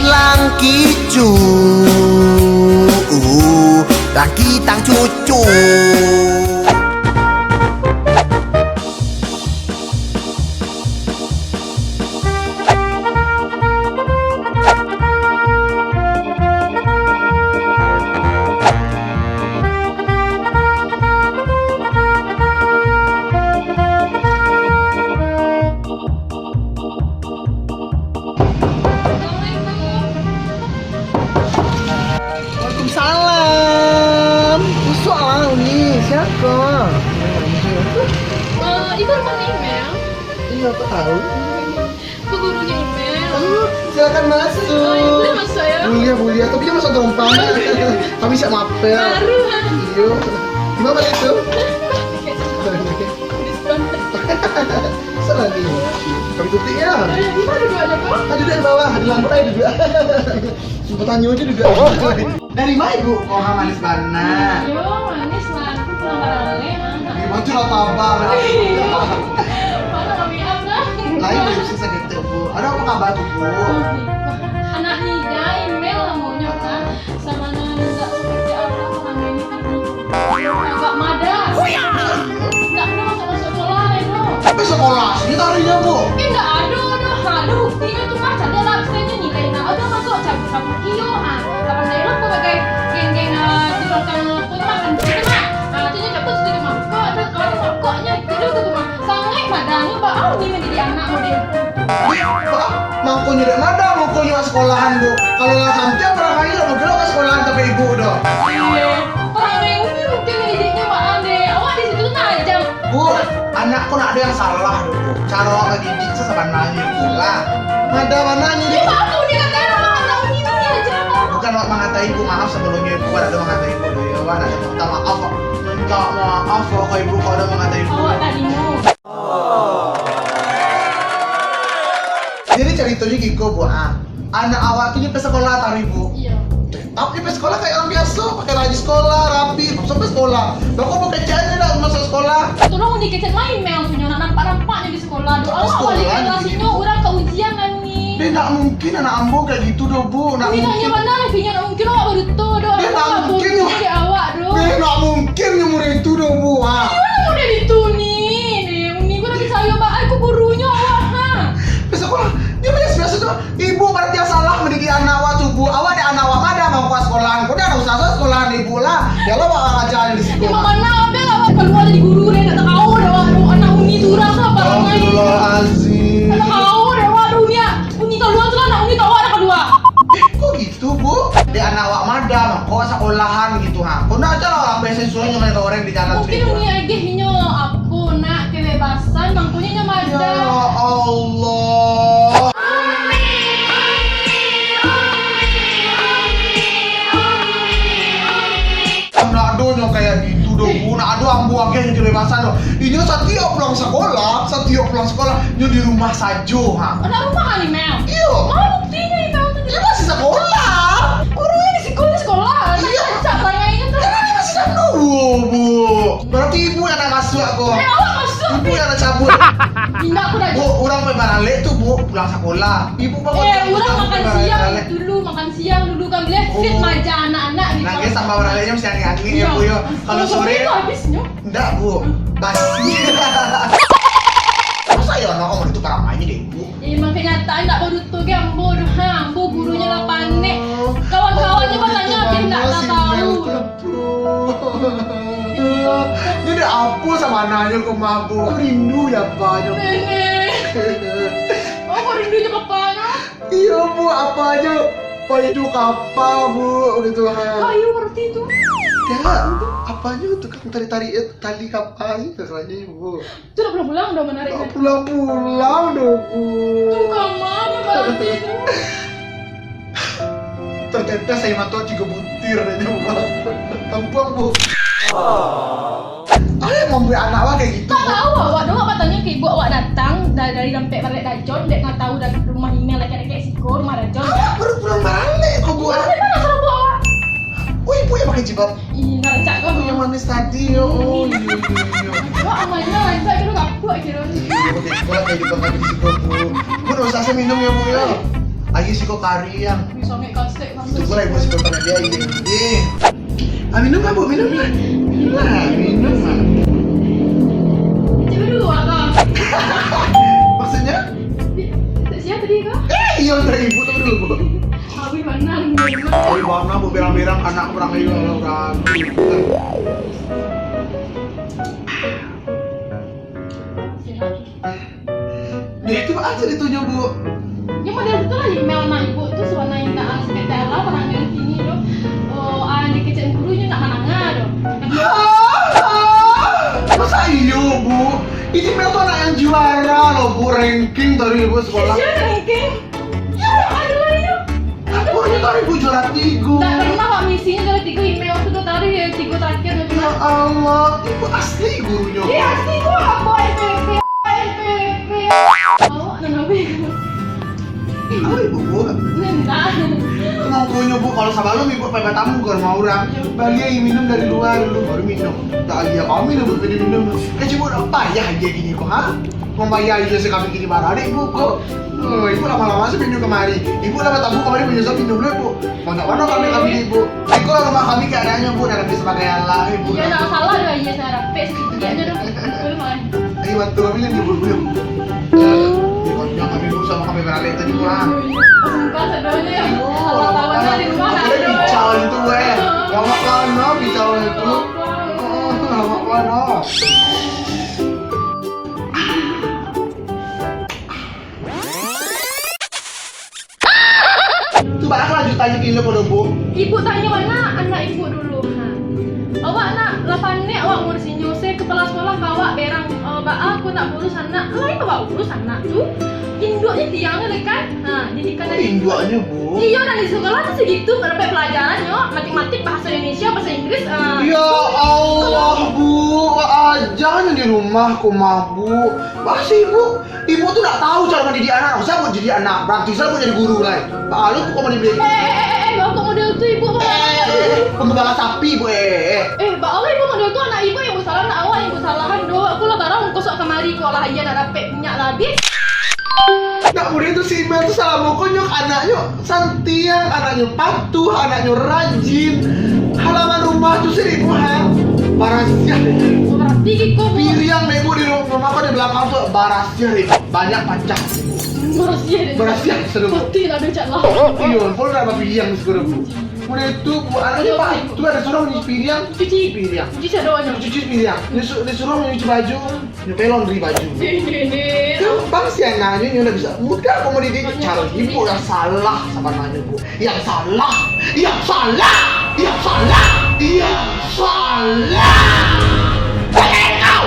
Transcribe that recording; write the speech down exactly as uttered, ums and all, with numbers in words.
Langkicu, uh, langkitang cucu. Waalaikumsalam. Masuak lah, Uni. Siapa? Eh, itu rumah Imel. Iya, aku tahu. Aku gurunya Imel. Oh, silakan masuk. Oh, iya, boleh masuk ya? Boleh, boleh. Tapi jangan masuk terompa. Kami siap mapel. Baru, ah. Iya. Gimana itu? Salah ni. Kami tutup ya. Eh, di mana duduk aja kau? Ah, duduk di bawah, di lampu aja duduk. Bertanya aja duduk. Dari mana ibu? Oh, manis bana. Yo, manis lah. Aku pulang baralek, mana? Ibu tu lah tabah lah. Mana kami apa? Lain dari sisa gitu, Bu. Ada apa kabar tu, Bu? Anak ni, Imel lah maunya, kan? Sabananyo indak seperti apo salamo ini. Agak madah. Indak pernah masuk-masuk sekolah lai doh. Tapi sekolah sini taruhnyo, Bu. Indak ado doh. Ha, ado buktinyo tu mah, caliak lah absennyo, nilai indak ado, masuk cabut-cabut iyo. Ha, lapan daerah ko bagai geng-geng, ah, di belakang ko tu mah, kan, tu mah. Ah, tu nyo cabut situ mah. Kok ado kawan rokoknyo, itu tu mah. Sangaik madahnyo, baa Uni mandidik anak model tu. Baa, mangkonyo dek madah, mangkonyo ka sakolahan tu. Kalau lah santiang parangai, lah mungkin lah ka sakolahan sampai ibu tu. Iyo, parangai Uni mungkin mandidiknyo baa deh. Awak di situ tu tajam. Bu, anak ko ndak ado yang salah tu, Bu. Caro awak mandidik tu sabananyo tu lah. Madah bana ni. Iyo, baa Uni kato anak Uni tu diaja. Bukan awak mangatai ibu, maaf sabalumnyo ibu, awak ndak ado mangatai ibu tu, yo. Awak ndak ado minta maaf, minta maaf awak ka ibu, kalau ado mangatai ibu. Awak tarimo. Jadi caritonyo giko, Bu, ah. Anak awak tu nyo pai sakolah taruih, Bu. Iyo. Tetap nyo pai sakolah kayak urang biaso, pakai baju sakolah, rapi, sampai sakolah. Lah kok Bu kecek nyo ndak masuak sakolah? Tolong Uni kecek main meh, Uni, ndak nampak-nampak nyo di sakolah doh. Awak baliak kelas inyo, urang ka ujian lah, Uni. Deh, ndak mungkin anak ambo kayak gitu doh, Bu. Ndak mungkin. Uni tanya bana lah, Uni, ndak mungkin awak baduto doh. Deh, ndak mungkin, Bu. Dek awak doh. Deh, ndak mungkin nyo model itu doh, Bu, ah. Iyo lah model itu, Uni. Deh, Uni, ko ndak picayo baa, ko gurunyo awak, ha. Pai sakolah, nyo biaso-biaso tu. Ibu berarti yang salah mendidik anak awak tu, Bu. Awak dek anak awak madah mangko ka sakolahan. Ko dah usah sakolah ibu lah. Yo lah, awak aja di situ. Di mana ada awak kalua jadi guru deh, ndak tahu deh awak tu. Anak Uni tu urang tu apa namanya? Astagfirullahalazim. Ndak tahu deh awak tu, Uni, Uni kalua tu lah, anak Uni tu awak dah kalua. Eh, kok gitu, Bu? Dek anak awak madah mangko ka sakolahan gitu, ha. Ko ndak aja lah urang biaso suruah nyo main goreng di jalan. Mungkin Uni agih inyo apo nak kebebasan, mangkonyo inyo madah. Ya Allah. Ndak ado nyo kayak gitu doh, Bu. Ndak ado ambo agih nyo kebebasan doh. Inyo satiok pulang sakolah, satiok pulang sakolah, nyo di rumah sajo, ha. Anak rumah ni, Mel? Iyo. Mana buktinyo itu? Iyo, masih sakolah. Gurunyo di siko-, di sakolah. Iyo. Cak parangainyo tu. Kan ini masih sakolah, Bu. Berarti ibu yang nak masuak ko. Eh, awak masuak, ibu yang nak cabut. Indak, aku dah. Bu, urang pai baralek tu, Bu, pulang sakolah. Ibu bangun. Eh, urang makan siang dulu, makan siang dulu kan, boleh fit maja anak-anak gitu. Nangih sambal baraleknyo masih angin-angin ya, Bu, yo. Kalau sore tu habisnyo. Ndak, Bu. Basi. Masa iyo anak kamu itu karamainya deh, Bu? Eh, emang kenyataan ndak baduto ge ambo doh, ha. Ambo gurunyo lah panek. Kawan-kawannyo batanyo, tapi ndak tahu doh. Ini dah apa sabananyo ko, Mak, Bu? Aku rindu ya, Pak, yo. Nenek. Oh, kok rindu jo Papa, no? Iyo, Bu, apo ajo paidu kapa, Bu, gitu, ha. Wah, iyo, ngerti tu. Ya, apo ajo tukang tarik-tarik, eh, tali kapa, gitu, rasanya, Bu. Tu nak pulang-pulang doh manarik. Tak pulang-pulang doh, Bu. Tu kama berarti tu. Tertetes air mata tiga butir aja, Bu. Tampuang, Bu. Ayo mambuek anak awak kayak gitu. Tak tahu awak doh, awak tanyo ke ibu awak datang dari, dari Dampek Baralek Dajon, dek nggak tahu dari rumah Imel laki-laki siko, rumah Dajon. Awak baru pulang balik kok, Bu, ah? Dari mana suruh bu awak? Oh, ibu yang pakai jilbab. Ih, nggak rancak kau. Yang manis tadi, ya. Oh, iya, iya, iya. Awak amalnya rancak dulu, kaput Iyo, pakai kuah kayak gitu kan di siko, Bu. Bu, dosa saya minum ya, Bu, ya. Ayo siko kari yang. Bisa nggak kasih? Itu pula ibu siko pernah dia ini. Ah, minum lah, Bu, minum lah. Minum lah, minum lah. Coba dulu, Abang. Maksudnya? Di-, tak siap tadi kah? Eh, iya, udah ibu tuh dulu, Bu. Abi mana? Abi mana, Bu, berang-berang anak orang ayo orang. Dia itu aja ditunjuk, Bu. Ya, model itu lah email anak ibu tu, suara indah, ah, sekitar lah, orang yang kini tu. Oh, ah, dikecek gurunya nak manangah tu. Hah? Masa iyo, Bu? Ini email tu anak yang juara loh, Bu, ranking dari ibu sekolah. Iya, ranking. Ya, aduh, ayo. Gurunya tadi, Bu, juara tigo. Tak pernah, Pak, misinya juara tigo, email tu tuh tadi ya, tigo terakhir tu. Ya Allah, ibu asli gurunya. Iya, asli, Bu, apa N P P, N P P. Awak nak apa? Apa ibu, Bu? Nentah. Mangkonyo, Bu, kalau sabalum ibu pai batamu ka rumah urang, bali aia minum dari lua dulu, baru minum. Tak aia kami lah, Bu, minum. Kan cuma dak payah aia kini, Bu, ha? Mambayar aia se kami kini baradik, Bu, ko. Oh, ibu lama-lama se minum kamari. Ibu lah batamu kamari, manyusul minum dulu, Bu. Banyak bana kami, kami ni, Bu. Iko lah rumah kami keadaannyo, Bu, dah habis sebagai alah, Bu. Iya, ndak salah dah, iya, saya rapek sedikit aja dah. Boleh, Mak. Ayo, bantu kami lah, Bu, Bu. Eh, di konyol kami, Bu, sama kami beradik tadi, Bu, ah. Sumpah, sedonya ya. Oh, Allah tahu aja di rumah, apa lagi aduh. Bicara itu, Bu, eh. Lama kan, ah, bicara itu. Oh, lama kan, ah. Tu baa lanjutan nyo kini ko, Bu? Ibu tanyo bana anak ibu dulu, ha. Awak nak lah panek awak ngurusinyo, se kepala sekolah ka awak berang, eh, baa ko nak urus anak, lai awak urus anak tu. Induaknyo tiang tu kan, ha, didikan dari induaknyo, Bu. Iyo, nan di sekolah tu segitu, ka dapek pelajarannyo, matematik, bahasa Indonesia, bahasa Inggris, eh. Ya Allah, Bu, aja nyo di rumah ko mah, Bu. Masih, Bu. Ibu tu ndak tahu caro mandidik anak, sia buek jadi anak, baranti sia buek jadi guru lai. Baa lo kok mandidik. Eh, eh, eh, eh, eh, kok model tu ibu, eh, eh, eh, eh, pengembala sapi, Bu, eh, eh, eh. Eh, baa lo ibu model tu, anak ibu yang buek salah, nak awak yang buek salahan doh. Aku lah barang kosok kamari, kok lah iya nak dapek minyak lah habis. Nak model tu si Mel tu salah, pokoknyo anaknyo santiang, anaknyo patuh, anaknyo rajin. Halaman rumah tu sih, Bu, ha. Barasiah. Berarti kok, Bu. Piriang, Bu, di rumah ko di belakang tu barasiah, Bu. Banyak pacah. Barasiah deh. Barasiah seluruh. Pasti lah ada cak lah. Iyo, pun dah bapiang sekarang, Bu. Udah itu, Bu, ada, iya, Pak, itu ada suruh nyuci piriang. Cuci. Piriang. Cuci sadoanyo. Cuci piriang. Dia su-, dia suruh nyuci baju. Nyo pay laundry baju. Ini, ini. Gampang sih anaknyo, nyo udah bisa. Mudah kok mau dididik. Banyak. Cara ibu yang salah sabananyo, Bu. Yang salah. Yang salah. Yang salah. Yang salah. Banyak kau.